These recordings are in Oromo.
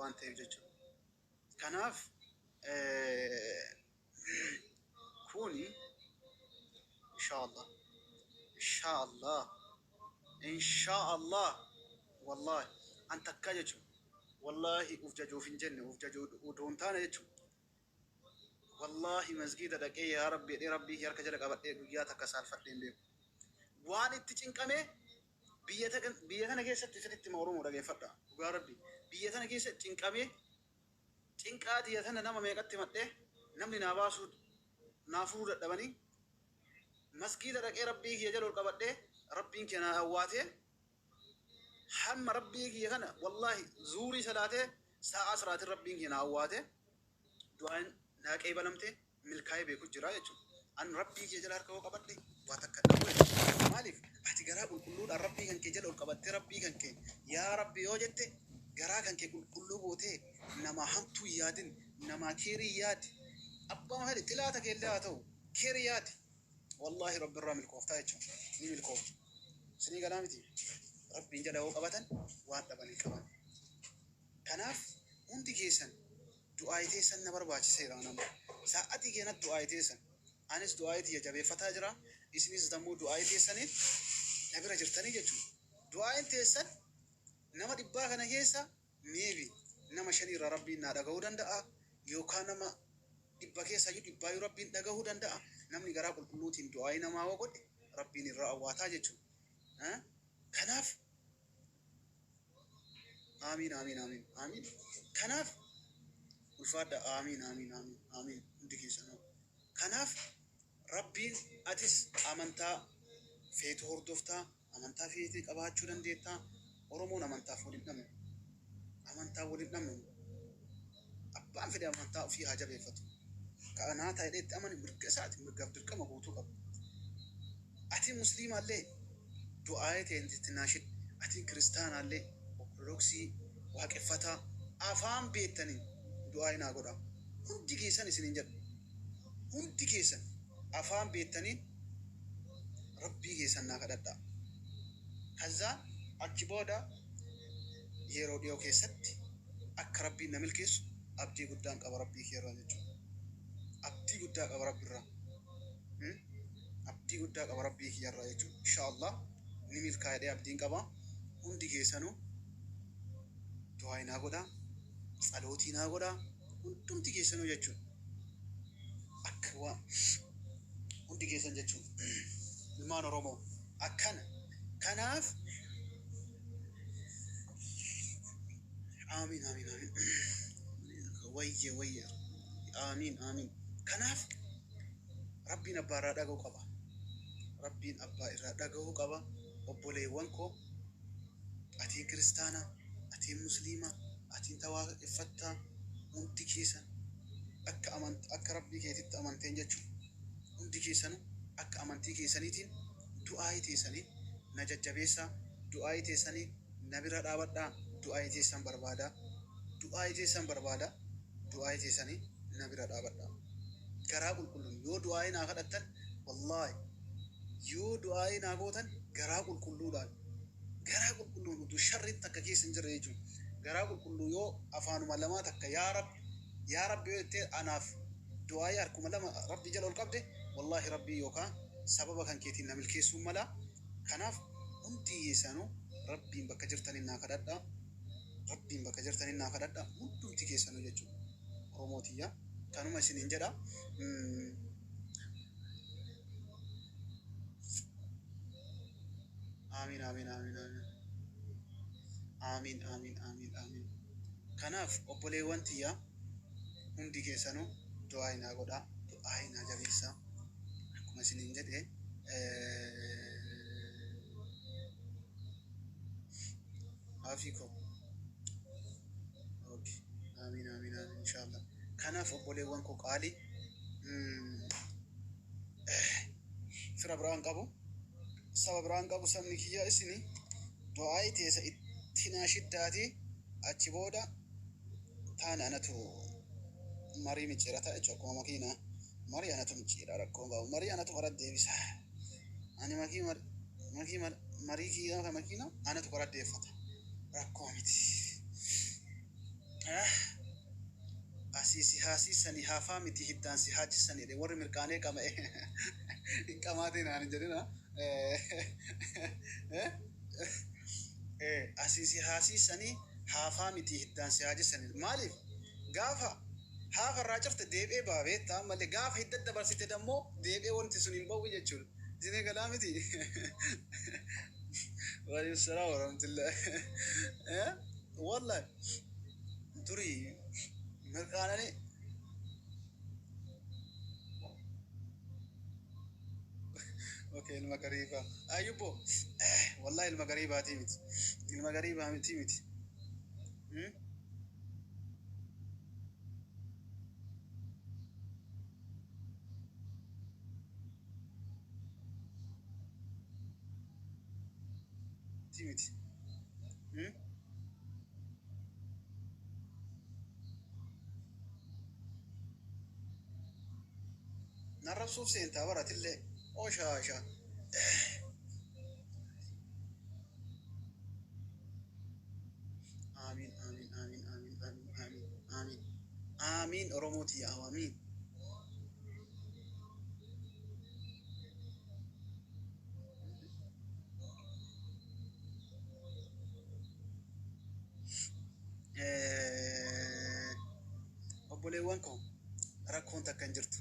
Waan ta'eef jechuudha. Kanaaf kuni inshallah inshallah inshallah wallahi an takkaa jechuudha. Wallahi uf jajuuf hin jenne, uf jajuu utuu hin taane jechuudha. Wallahi masgiida dhaqee yaa Rabbi jedhee Rabbii harka jala qabadhee guyyaa takka saalfadhee hin beeku. Waan itti cinqamee biyya tana keessatti isinitti hima. Oromoo, dhageeffadha. Dhugaa Rabbi, biyya tana keessa cinqamee, cinqaa tiyya tana nama meeqatti himadhee, namni naa baasuu naa furuu dadhabanii, masgiida dhaqee Rabbii kiyya jala ol qabadhee, Rabbiin kiyya naa awwaatee, hamma Rabbii kiyya kana wallahi zuurii salaatee saa'aa salaatiin Rabbiin kiyya naa awwaatee, du'aan naa qeebalamtee, milkaa'ee beeku jira jechuudha. An Rabbii kiyya jala harka yoo qabadhe waa takka dhabu jechuudha. Maaliif? Ati garaa qulqulluudhaan Rabbii kan kee jala ol qabattee, Rabbii kan kee yaa Rabbi yoo jette, garaa kan kee qulqulluu gootee, namaa hamtuu hin yaadin, namaa keerii yaadi. Abbaa fedhe xilaata keellee haa ta'u keerii yaadi. Wallaahi Rabbi irraa milkooftaa jechuudha. Ni milkooftu. Isinii galaa miti? Rabbiin jala yoo qabatan waan dhaban hin qaban. Kanaaf hundi keessan du'aayi teessan na barbaachiseera nama. Sa'atii keenatti du'aayi teessan. Anis du'aayi tiyya jabeeffataa jira. Isinis dammoo du'aayi teessaniin na bira jirtanii jechuudha. Du'aayin teessan nama 100 kana keessa maybe nama shanii irraa Rabbiin naa dhagahuu danda'a. Yookaan nama 100 keessaa iyyuu dhibbaayyuu Rabbiin dhagahuu danda'a. Namni garaa qulqulluutiin du'aayi namaa yoo godhe Rabbiin irraa awwaataa jechuudha. Kanaaf aamiin, aamiin, aamiin, aamiin. Kanaaf ulfaadha. Aamiin, aamiin, aamiin, aamiin, hundi keessanuu. Kanaaf Rabbiin, atis amantaa feetu hordoftaa, amantaa feetee qabaachuu dandeettaa. Oromoon amantaaf wal hin dhabnu. Amantaa wal hin dhabnu. Abbaan fedhe amantaa ofii haa jabeeffatu. Ka'anaa ta'ee itti amane mirga isaati, mirgaaf dirqama guutuu qaba. Ati musliimaallee du'aa'ee ta'e itti naashid. Ati kiristaanaallee, Ortodoksii, waaqeffataa, afaan beektaniin du'aa'ee naa godhaa. Hundi keessan isiniin jedha. Hundi keessan afaan beektaniin Rabbii keessan naa kadhadhaa. Kazzaa achi booda yeroo dhiyoo keessatti akka Rabbiin na milkeessu abdii guddaan qaba Rabbii kee irraa jechuudha. Abdii guddaa qaba Rabbi irraa. Abdii guddaa qaba Rabbii kiyya irraa jechuudha. Inshaallah ni milkaa'edhee abdiin qaba. Hundi keessanuu du'aa naa godhaa. Tsalootii naa godhaa. Hundumti keessanuu jechuudha. Akka waan hundi keessan jechuudha. Ilmaan Oromoo akkana. Kanaaf aamiin, aamiin, aamiin. Wayye, wayye. Aamiin, aamiin. Kanaaf Rabbiin abbaa irraa dhaga'uu qaba. Rabbiin abbaa irraa dhaga'uu qaba. Obboleewwan koo, atiin kiristaanaa, atiin musliimaa, atiin tawaaqeffattaa, hundi keessan akka amant akka Rabbii keetitti amanteen jechuudha. Hundi keessanuu akka amantii keessaniitiin du'aayii teessaniin na jajjabeessaa, du'aayii teessanii na bira dhaabadhaa, du'aayii teessan barbaada. Du'aayii teessan barbaada. Du'aayii teessanii na bira dhaabadhaa. Garaa qulqulluun yoo du'aayii naa kadhattan, wallaahi yoo du'aayii naa gootan garaa qulqulluudhaan, garaa qulqulluun utuu sharriin takka keessa hin jirre jechuudha. Garaa qulqulluu yoo afaanuma lamaa takka yaa Rabbi, yaa Rabbi yoo jettee anaaf du'aayii harkuma lama Rabbi jala ol qabde, wallaahi Rabbii yookaan sababa kan keetiin na milkeessuun mala. Kanaaf hundi keessanuu Rabbiin bakka jirtaniin naa kadhadhaa. Rabbiin bakka jirtaniin naa kadhadhaa hundumti keessanuu jechuudha. Oromoo tiyya kanuma isiniin jedha. Aamiin, aamiin, aamiin, aamiin. Aamiin, aamiin, aamiin, aamiin. Kanaaf obboleewwan tiyya, hundi keessanuu du'aa naa godhaa, du'aa naa jabeessaa. Akkuma isiniin jedhe, Afi ko. Okay. Aamiin, aamiin, aamiin, inshallah. Kanaaf obboleewwan koo qaalii, fira biraan qabu, saba biraan qabu, sabni kiyya isini. Du'aayi teessa itti naa shiddaati, achi booda taane anatu marii micciirata jechuudha. Akkuma makiinaa marii anatu micciira, rakkoon qabu, marii anatu karaa deebisa. Ani makii makii marii kiyyaa kan makiinaa anatu karaa deeffata, rakkoo miti. Asii si haasiisanii haafaa miti, hiddaan si haajisanii jedhe. Warri mirqaanee qama'e hin qamaatiin aan hin jedhina. Asii si haasiisanii haafaa miti, hiddaan si haajisanii. Maaliif gaafa haafa irraa cufte deebi'ee ba'a beektaa? Malee gaafa hidda dabarsite dammoo deebi'ee wanti sun hin ba'u jechuudha. Isin galaa miti? Waalaikum salaam warahmatullah. Wallahi durii mirqaananii. Okay, ilma gariibaa. Ayyubbo, wallahi ilma gariibaatii miti. Ilma gariibaa miti miti. Ti miti. Narrabsuuf seentaa baratillee. Oshaasha. Amiin, amiin, amiin, amiin, amiin, amiin, amiin. Amiin, Oromooti yaa amiin. Obboleewwan koo, rakkoon takka hin jirtu.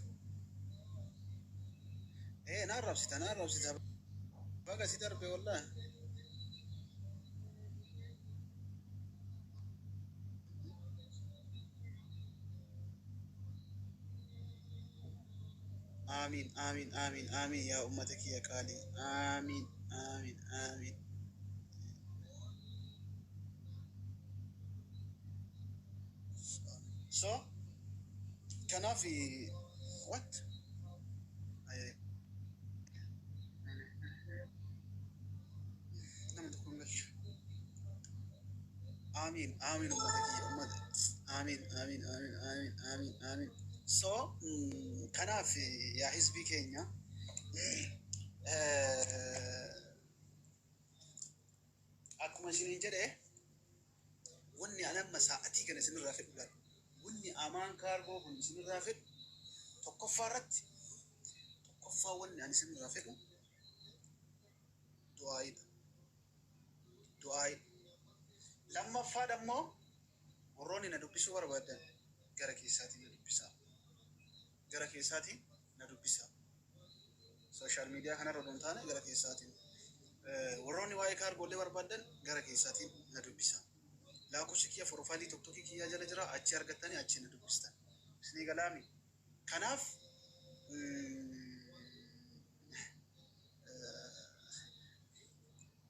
Na arrabsita, na arrabsita. Baga si darbe wallahi. Amiin, amiin, amiin, amiin, yaa ummata kiyya qaalii. Amiin, amiin, amiin. So, kanaaf what? Nama tokko hin galchu. Amiin, amiin, ummata kiyya, ummata. Amiin, amiin, amiin, amiin, amiin, amiin. So, kanaaf yaa hizbii keenya, akkuma isiniin jedhe, wanni an amma sa'atii kana isinirraa fedhu laal. Wanni amaan kaargoo kun isinirraa fedhu tokkoffaa irratti, tokkoffaa wanni ani isinirraa fedhu du'aayidha. Du'aayidha. Lammaffaa dammoo warroonni na dubbisuu barbaadan gara keessaatiin na dubbisaa. Gara keessaatiin na dubbisaa. Social media kanarra odoo hin taane gara keessaatiin. Warroonni waa'ee kaargoollee barbaadan gara keessaatiin na dubbisaa. Lakkoofsi kiyya profile TikTokii kiyyaa jala jira, achi argattanii achi na dubbistan. Isinii galaami. Kanaaf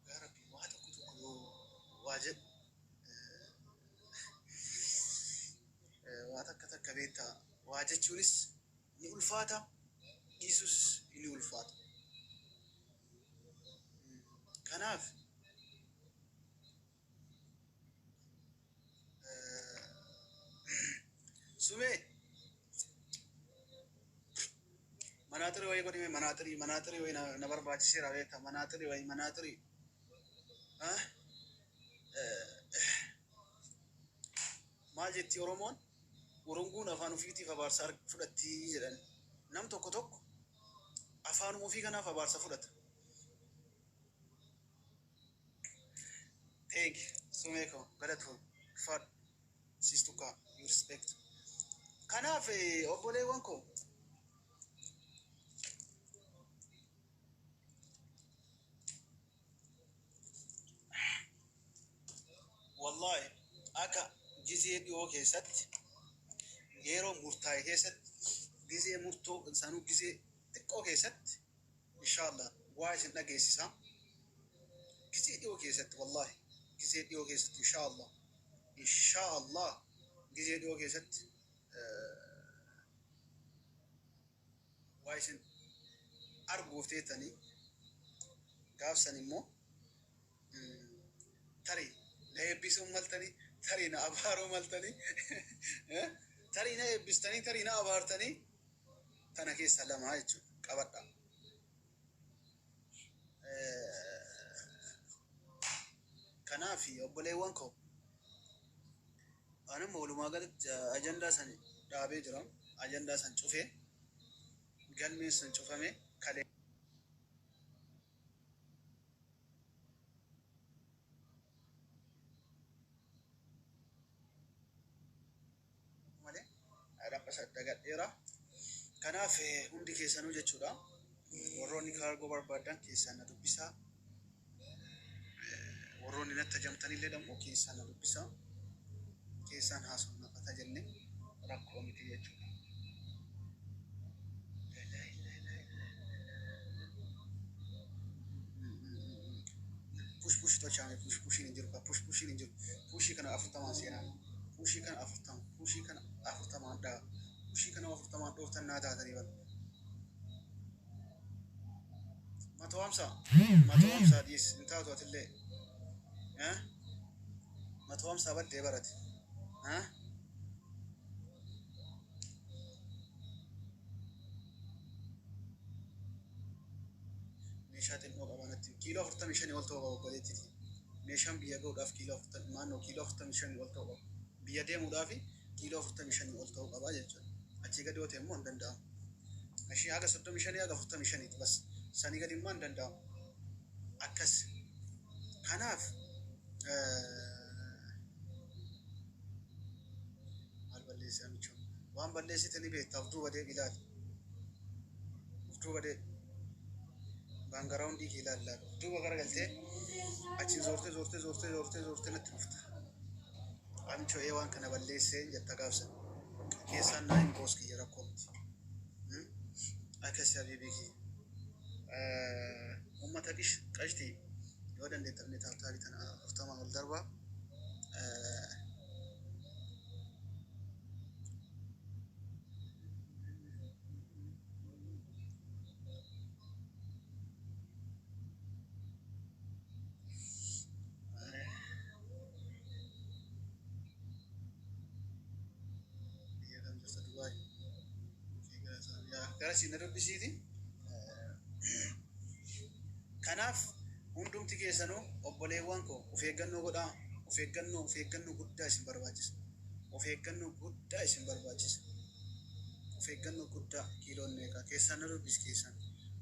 yaa Rabbi, waa tokko tokko yoo waa jedhu waa takka takka beektaa, waa jechuunis ni ulfaata, dhiisus ni ulfaata. Kanaaf sumee manaaxirii wayii godhime, manaaxirii, manaaxirii wayii na barbaachiseera beektaa, manaaxirii wayii, manaaxirii. Ah? Maal jetti Oromoon? Urunguun afaan ofiitiif abaarsa fudhatti jedhan. Nam tokko tokko afaanuma ofii kanaaf abaarsa fudhata. Thank you. Sumee koo, galatoom. Ulfaadhu. Sistukaa. You respect. Kanaaf obboleewwan koo, wallahi akka gizee dhiyoo keessatti, yeroo murtaa'e keessatti, gizee murtoo sanuu gizee xiqqoo keessatti, inshallah waa isin dhageessisa. Gizee dhiyoo keessatti, wallahi gizee dhiyoo keessatti, inshallah, inshallah, gizee dhiyoo keessatti waa isin arguuf teettanii. Gaafsan immoo tarii na eebbisuu maltanii, tarii na abaaruu maltanii, tarii na eebbistanii, tarii na abaartanii, tana keessa lamaa jechuudha qabadha. Kanaaf obboleewwan koo, anuma walumaa galatti ajandaa sani Dhaabee jira. Ajandaa san cufee, galmeen san cufame kalee. Malee dhaqqa dagadheera. Kanaaf hundi keessanuu jechuudha. Warroonni kaargoo barbaadan keessaan na dubbisaa. Warroonni natti ajamtanillee dammoo keessaan na dubbisaa. Keessaan haasofna fata jenne, rakkoo miti jechuudha. Push push tolchaame, push pushiin hin jiru, push pushiin hin jiru. Pushii kana 40n seenaa. Pushii kana 40, pushii kana 40n dhaa. Pushii kana 40n dhooftan naa taatanii bara. 150, 150 dhiis, hin taatu atillee. 150 baddee barate. Meeshaa xinnoo qaba natti, kiiloo 45 ol ta'uu qaba obboleettiti. Meeshaan biyya ga'uudhaaf kiiloo 40, naannoo kiiloo 45 ol ta'uu qaba. Biyya deemuudhaaf kiiloo 45 ol ta'uu qaba jechuudha. Achii gadi yoo ta'e immoo hin danda'amu. Ishii haga 35, haga 45ti bas. Sanii gadi immoo hin danda'amu. Akkas. Kanaaf maal balleessaa michuun? Waan balleessite ni beekta, of duuba deebi ilaali. Of duuba deebi. Backgroundii kee ilaali ilaali. Of duuba garagaltee achiin zoortee zoortee zoortee zoortee zoortee natti dhufta. Amichoo ee waan kana balleessee jetta gaafsan. Keessaan naa hin boos kiyya, rakkoo miti. Akkas habiibii kiyya. Uummata qashtii, yoo dandeettan tap tapii tana 40 ol darbaa. Biyya kam jirta? Dubaay. Garasii na dubbisiiti. Kanaaf hundumti keessanuu obboleewwan koo, of eeggannoo godhaa. Of eeggannoo, of eeggannoo guddaa isin barbaachisa. Of eeggannoo guddaa isin barbaachisa. Of eeggannoo guddaa. Kiiloon meeqa? Keessaan na dubbis keessaan.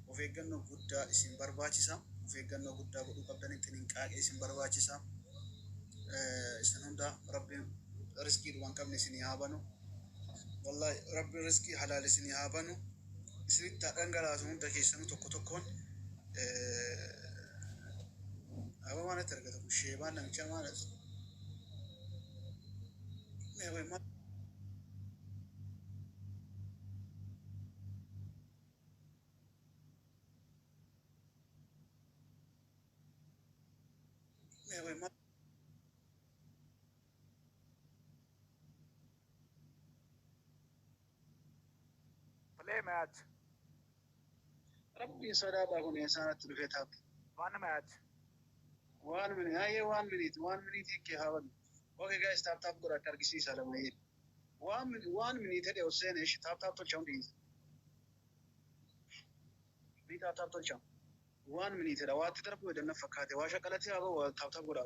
Of eeggannoo guddaa isin barbaachisa. Of eeggannoo guddaa godhuu qabdanii, xiniinqaaqee isin barbaachisa. Isin hunda Rabbiin riskii dhuman qabne isinii haa banu. Wallahi Rabbiin riskii halaal isinii haa banu. Isinitti haa dhangalaasu hunda keessanuu tokko tokkoon. Aba maalatti argata kun sheebaan namicha maal as? Mee wai maal? Mee wai maal? Play match. Rabbiin sodaadhaa, kun eessaanatti dhufee taap. One match. One minute, hayyee, one minute, one minute kee haa banu. Okay guys, tap tap godha, akka argisiisa lamayyee. One minute, one minute jedhe ol seene, ishi tap tap tolcha hundi. Ni tap tap tolcha. One minute dha, waatti darbu jedhan na fakkaate. Waa shaqalatti haa ba'u, tap tap godha.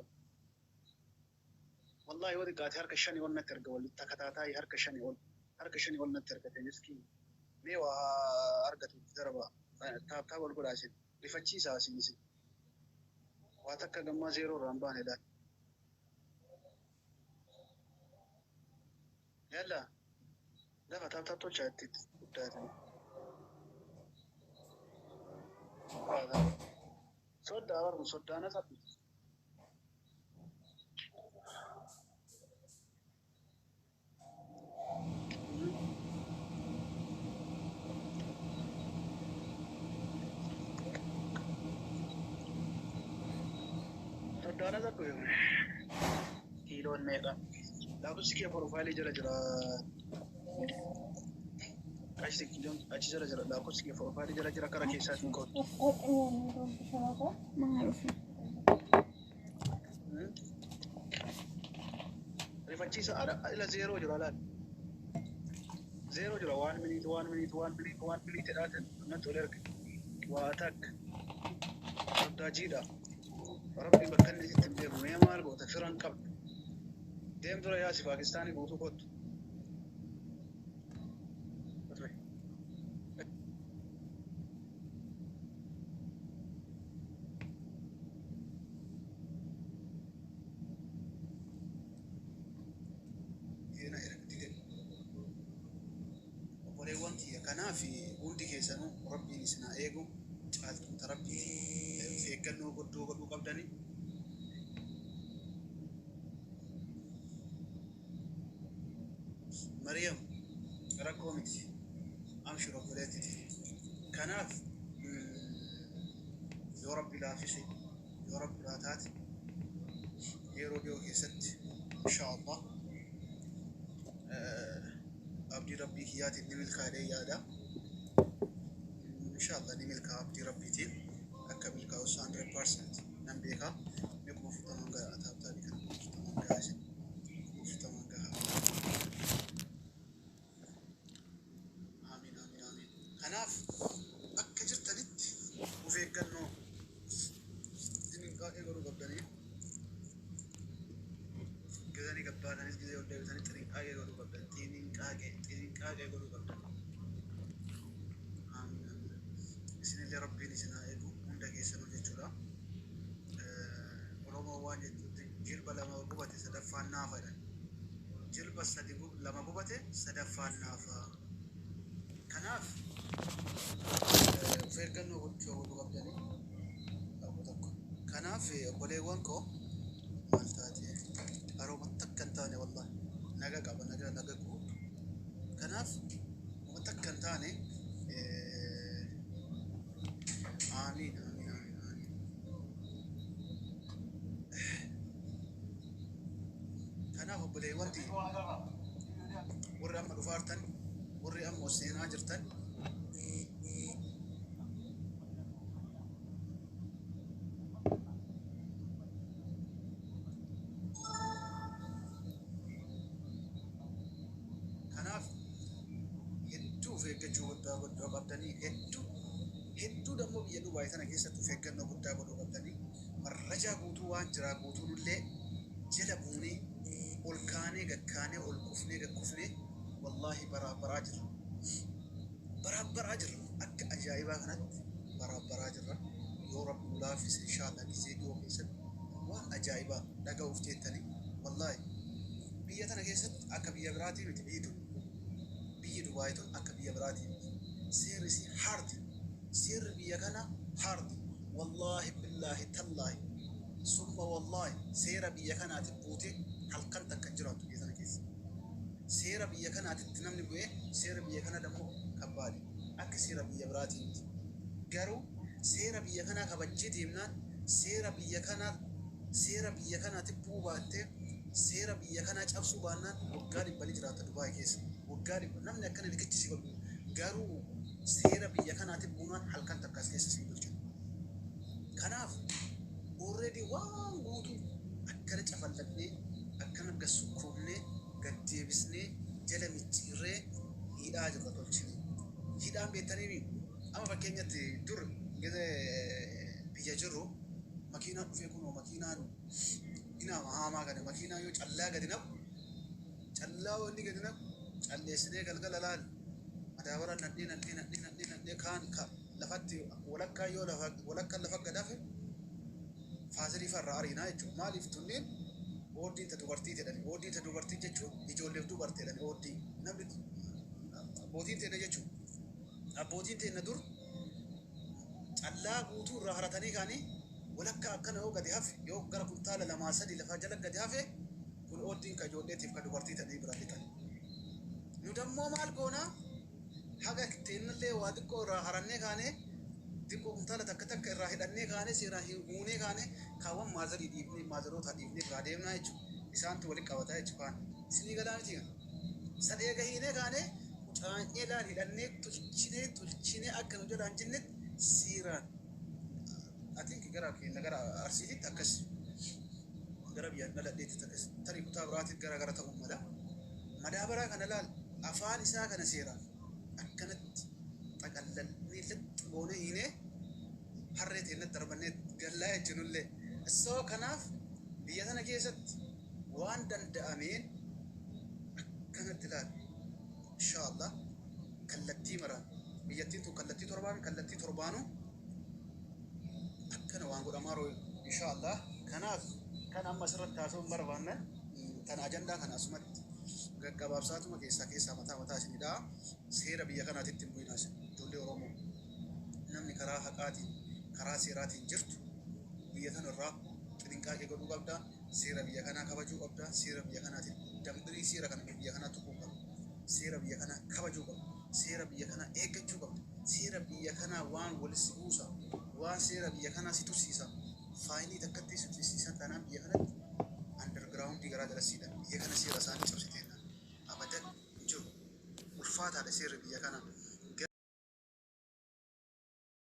Wallahi yoo xiqqaate harka shanii ol natti arga, walitti takataataa harka shanii ol. Harka shanii ol natti argate miskiin. Mee waa argatu itti darba. Tap tap ol godhaa isin. Rifachiisaa isin isin. Waa takka gammaa zeeroo irraa hin baane laal. Yalla. Lafa tap tap tolchaa itti guddaatan. Soddaa barmu soddaana sabbi. Soddaana sabbi. Kiiloon meeqa? Lakkoofsi kee profileii jala jira. Achi kiiloon achi jala jira. Lakkoofsi kee profileii jala jira, kara keessaatiin kootu. Maal dhufe? Rifachiisa ala ila, zeeroo jira laal. Zeeroo jira. One minute, one minute, one minute, one minute dhaaten natti ol erge. Waa takka. Soddaa jiidha. Rabbi bakka inni sitti hin beeku. Mee maal goota, firan qabdu. Deem dura yaasi, Paakistaanii guutuu kottu. Kanaaf hundi keessanuu Rabbiin isin haa eegu. Caaltuun ta Rabbiiti. Of eeggannoo guddoo godhuu qabdani. Mariyam rakkoo miti. Amshir obboleettiti. Kanaaf yoo Rabbi laaffise, yoo Rabbi biraa taate, yeroo dhiyoo keessatti insha Allah abdii Rabbii kiyyaatiin ni milkaa'ee yaada. Insha Allah ni milkaa'a, abdii Rabbiitiin akka milkaa'u 100% nan beeka. Ni 40,000 gaha, taaptaabii kana 40,000 gaha isin. 40,000 gaha. Amiin, amiin, amiin. Kanaaf bakka jirtanitti of eeggannoo xinqaaqee godhuu qabdanii, gizanii gabbaatanis gizee ol deebitanii xinqaaqee godhuu qabdan, xinqaaqee xinqaaqee godhuu qabdan. Amiin, amiin. Isinillee Rabbiin isin haa eegu hunda keessanuu jechuudha. Oromoo waan jettutti jilba lama gubate sadaffaan naafa jedhan. Jilba sadi lama gubate sadaffaan naafa. Kanaaf of eeggannoo gochuu godhuu qabdanii qabu tokko. Kanaaf obboleewwan koo, maal taate harooma takka hin taane, wallahi naga qaba, naga naga guutu. Kanaaf uma takka hin taane. Amiin, amiin, amiin, amiin. Kanaaf obboleewwan tiyya, warri amma dhufaartan, warri amma ol seenaa jirtan, kanaaf hedduu of eeggachuu guddaa godhuu qabdanii, hedduu hedduu dammoo biyya Dubaay tana keessatti of eeggannoo guddaa godhuu qabdanii. Marrajaa guutuu waan jiraa guutuunillee jala buunee ol kaanee gakkaanee ol kufnee gakkufnee, wallaahi baraabbaraa jirra. Baraabbaraa jirra, akka ajaa'ibaa kanatti baraabbaraa jirra. Yoo Rabbi nu laaffise, inshaallah gizee dhiyoo keessatti waan ajaa'ibaa dhaga'uuf teettanii. Wallaahi biyya tana keessatti akka biyya biraatii miti. Biyyi tun, biyyi Dubaay tun akka biyya biraatii miti. Seerri isii hard. Seerri biyya kana hard. Wallaahi, billaahi, tallaahi, summa wallaahi, seera biyya kanaati buute halkan takka hin jiraattu biyya tana keessa. Seera biyya kanaatitti namni bu'ee, seera biyya kana dammoo kabbaade, akka seera biyya biraatii miti. Garuu seera biyya kanaa kabajjee deemnaan, seera biyya kanaa, seera biyya kanaatti bu'uu baattee, seera biyya kanaa cabsuu baannaan, waggaa 100 ni jiraatta Dubaay keessa. Waggaa 100 namni akkana liqichi si godhu. Garuu seera biyya kanaatti buunaan halkan takka as keessa si bulchu. Kanaaf already waan guutuu akkana cafallaqnee, akkana gassukkuumnee, gad deebisnee, jala micciirree hidhaa jirra tolchine. Hidhaan beektanii, amma fakkeenyatti dur gizee biyya jirru makiinaan dhufee, kunoo makiinaan hinaama haamaa kana, makiinaa yoo callaa gadi naqu, callaa wanni gadi naqu calleessinee galgala laal madaabara nadhee nadhee nadhee nadhee nadhee kaan ka lafatti walakkaa yoo lafa walakkaan lafa gad hafe faazirii farra ariinaa jechuudha. Maaliif tunneen ooddiin ta dubartii jedhani? Ooddiin ta dubartii jechuun ijoolleef dubarte jedhani. Ooddii namni abbootiin teenya jechuudha. Abbootiin teenya dur callaa guutuu irraa haratanii kaanii walakkaa akkana yoo gadi hafe, yoo gara kuntaala lamaa sadi lafa jala gadi hafe, kun ooddiin ka ijoolleetiif ka dubartii ta'anii biraa lixan. Nu dammoo maal goonaa? Haga teennallee waa xiqqoo irraa harannee kaanee, xiqqoo kuntaala takka takka irraa hidhannee kaanee, seeraan hin guunee kaanee, kaawwan maazarii dhiifnee, maazaroota dhiifnee biraa deemnaa jechuudha. Isaantu walitti qabataa jechuudha kaan. Isinii galaa miti kan. San eega hiinee kaanee qucaanyee laal hidhannee tolchinee tolchinee akka nu jalaan jennetti seeraan. Atiin gara keenya gara Arsiititti akkas, gara biyya dhaladheetti akkas, tarii kutaa biraatitti gara gara ta'uu mala. Madaabaraa kana laal afaan isaa kana seeraan akkanatti xaqallannee lixxi goonee hiinee harree teennatti darbannee gallaa jechuunillee. So kanaaf biyya tana keessatti waan danda'ameen akkanatti ilaali. Inshaallah kallattii maraan biyyattiin tun kallattii torbaan, kallattii torbaanuu akkana waan godhamaa roo inshaallah. Kanaaf kan amma asirratti haasa'uun barbaanne tan ajandaa kana asumatti Gaggabaabsaatuma keessaa keessaa mataa mataa isinidha. Seera biyya kanaatitti hin bu'inaa isin ijoollee Oromoo. Namni karaa haqaatiin, karaa seeraatiin jirtu biyya tana irraa xinqaaqee godhuu qabda. Seera biyya kanaa kabajuu qabda. Seera biyya kanaatiin dambirii seera kana biyya kanaa tuquu qabda. Seera biyya kanaa kabajuu qabda. Seera biyya kanaa eeggachuu qabda. Seera biyya kanaa waan walis buusa, waan seera biyya kanaa si tursiisa. Faayinii takkatti si tursiisan taanaan biyya kanatti underground garaa jalasiidha. Biyya kana seera isaanii cabsiteenna abadan hin jiru. Ulfaataadha seerri biyya kanaa.